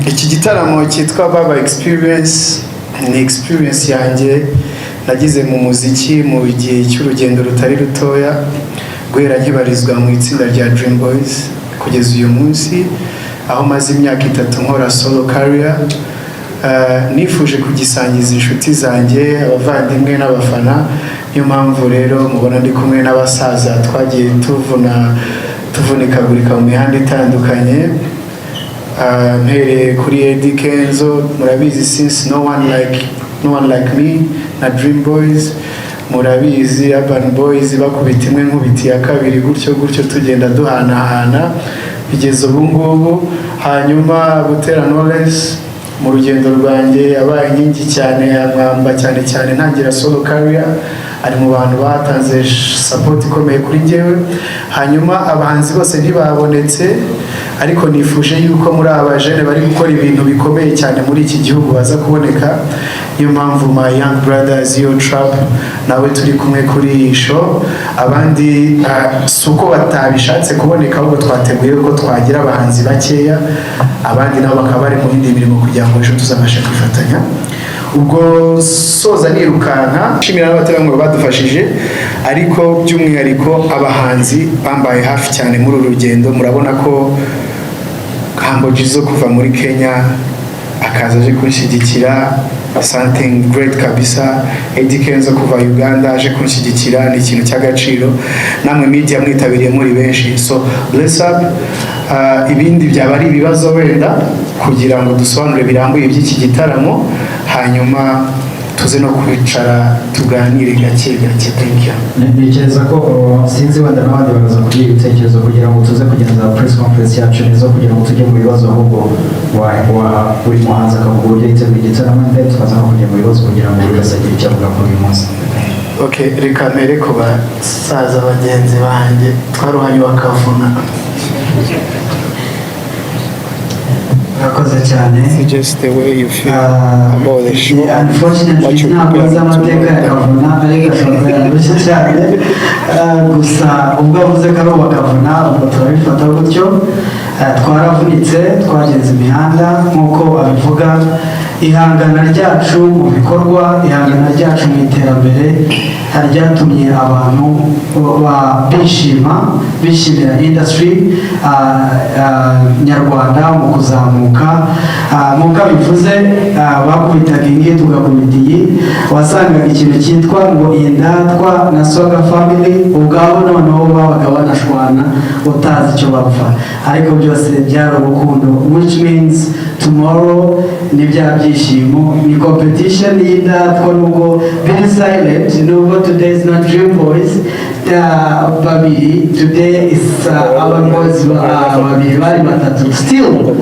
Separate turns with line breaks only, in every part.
Iki gitaramo cyitwa Baba Experience ni experience yanjye nagize mu muziki mu gihe cy'urugendo rutari rutoya, guhera nkibarizwa mu itsinda rya Dream Boys kugeza uyu munsi aho maze imyaka 3 nkora solo career. Nifuje kugisangiza inshuti zanjye, abavandimwe n'abafana. Niyo mpamvu rero mubona ndi kumwe n'abasaza twagiye tuvuna tuvunikagurika mu mihanda itandukanye. Mpereye kuri Eddy Kenzo, murabizi, since No One Like Me na Dream Boys, murabizi, Urban Boys bakubita imwe nkubita iya kabiri, gutyo gutyo tugenda duhanahana bigeze ubu ngubu. Hanyuma Butera Knowless, mu rugendo rwanjye yabaye inkingi cyane ya mwamba, cyane cyane ntangira solo career, ari mu bantu batanze support ikomeye kuri njyewe. Hanyuma abahanzi bose ntibabonetse, ariko nifuje yuko muri aba jeunes bari gukora ibintu bikomeye cyane muri iki gihugu baza kuboneka. Niyo mpamvu my young brother Zeo Trap nawe turi kumwe kuri iyi show. Abandi si uko batabishatse kuboneka, ahubwo twateguye ko twagira abahanzi bakeya, abandi nabo bakaba bari mu yindi mirimo, kugira ngo ejo tuzabashe kwifatanya. Ubwo soza nirukanka, nshimira n'abaterankunga badufashije, ariko by'umwihariko abahanzi bambaye hafi cyane muri uru rugendo. Murabona ko Humble Jizzo kuva muri Kenya akaza aje kunshyigikira, something great kabisa. Eddy Kenzo kuva Uganda aje kunshyigikira ni ikintu cy'agaciro. Namwe media mwitabiriye muri benshi, so bless up. Ibindi byaba ari ibibazo wenda kugira ngo dusobanure birambuye iby'iki gitaramo, hanyuma tuze no kwicara tuganire gake gake. Thank you.
Ntekereza ko sinzi, wenda n'abandi baraza kugira ibitekerezo kugira ngo tuze kugenza press conference yacu neza, kugira ngo tujye mu bibazo, ahubwo wa buri muhanzi akavuga uburyo yiteguye igitaramo, then tukaza no kujya mu bibazo kugira ngo buri wese agire icyo avuga kuri uyu munsi.
Okay, reka mpere ku basaza bagenzi banjye twaruhanye bakavuna.
Murakoze cyane.
Just the way you feel about the show.
Unfortunately,
what you
ntabwo nzi
prepare
amateka ya
tomorrow.
Kavuna, ariko ashobora kuba yararushye cyane. Gusa ubwo avuze ko ari uwa Kavuna, ubwo turabifata gutyo. Twaravunitse, twagenze imihanda nk'uko abivuga. Ihangana ryacu mu bikorwa, ihangana ryacu mu iterambere ryatumye abantu bishima, bishimira industry nyarwanda mu kuzamuka. Nk'uko abivuze, bakubitaga iyi tugakubita iyi, wasangaga ikintu cyitwa ngo Indatwa na Swaga Family ubwabo noneho babaga banashwana utazi icyo bapfa, ariko byose byari urukundo, which means tomorrow ni bya byishimo, ni competition y'Indatwa, nubwo biri silent, nubwo today is not Dream Boys babiri, today is Urban Boys babiri, bari batatu, still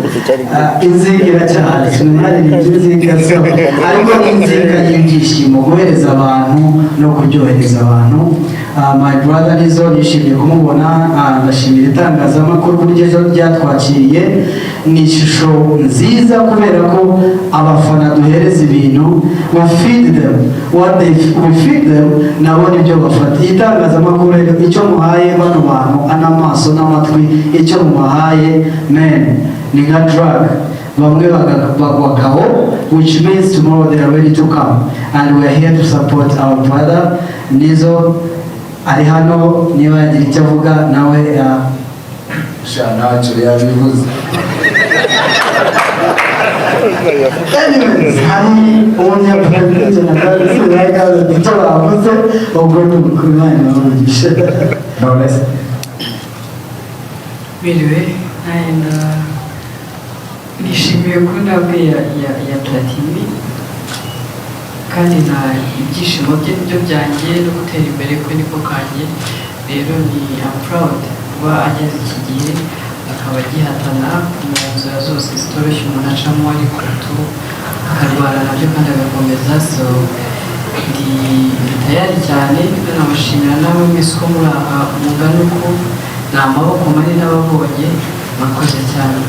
inzinga iracyahari. Sinaririmbye inzinga, so ariko ni inzinga y'ibyishimo, guhereza abantu no kuryohereza abantu. My brother Nizzo, nishimiye kumubona. Ndashimira itangazamakuru uburyo ejo ryatwakiriye. Ni ishusho nziza kubera ko abafana duhereza ibintu, we feed them what they, we feed them, nabo nibyo bafata. Itangazamakuru rero, icyo muhaye bano bantu, n'amaso n'amatwi, icyo mubahaye, man, ni nka drug. Bamwe bagwagaho, which means tomorrow they are ready to come, and we are here to support our brother Nizzo. Ari hano, niba yagira icyo avuga nawe.
Sha, ntacyo, yabivuze.
Anyways, hari umunyapolitiki na kandi icyo bavuze, ubwo ni ukuri, Imana ibamugisha.
Knowless.
Biriwe. Nanjye nishimiye ku ntambwe ya Platini, kandi na ibyishimo bye nibyo byanjye, no gutera imbere kwe niko kanjye. Rero ni I'm proud kuba ageze iki gihe akaba agihatana mu nzira zose zitoroshye umuntu acamo, ariko tu akarwana nabyo kandi agakomeza. So ndi tayari cyane. Nanabashimira namwe mwese uko muri aha mungana, uko ni amaboko manini ababonye. Murakoze cyane.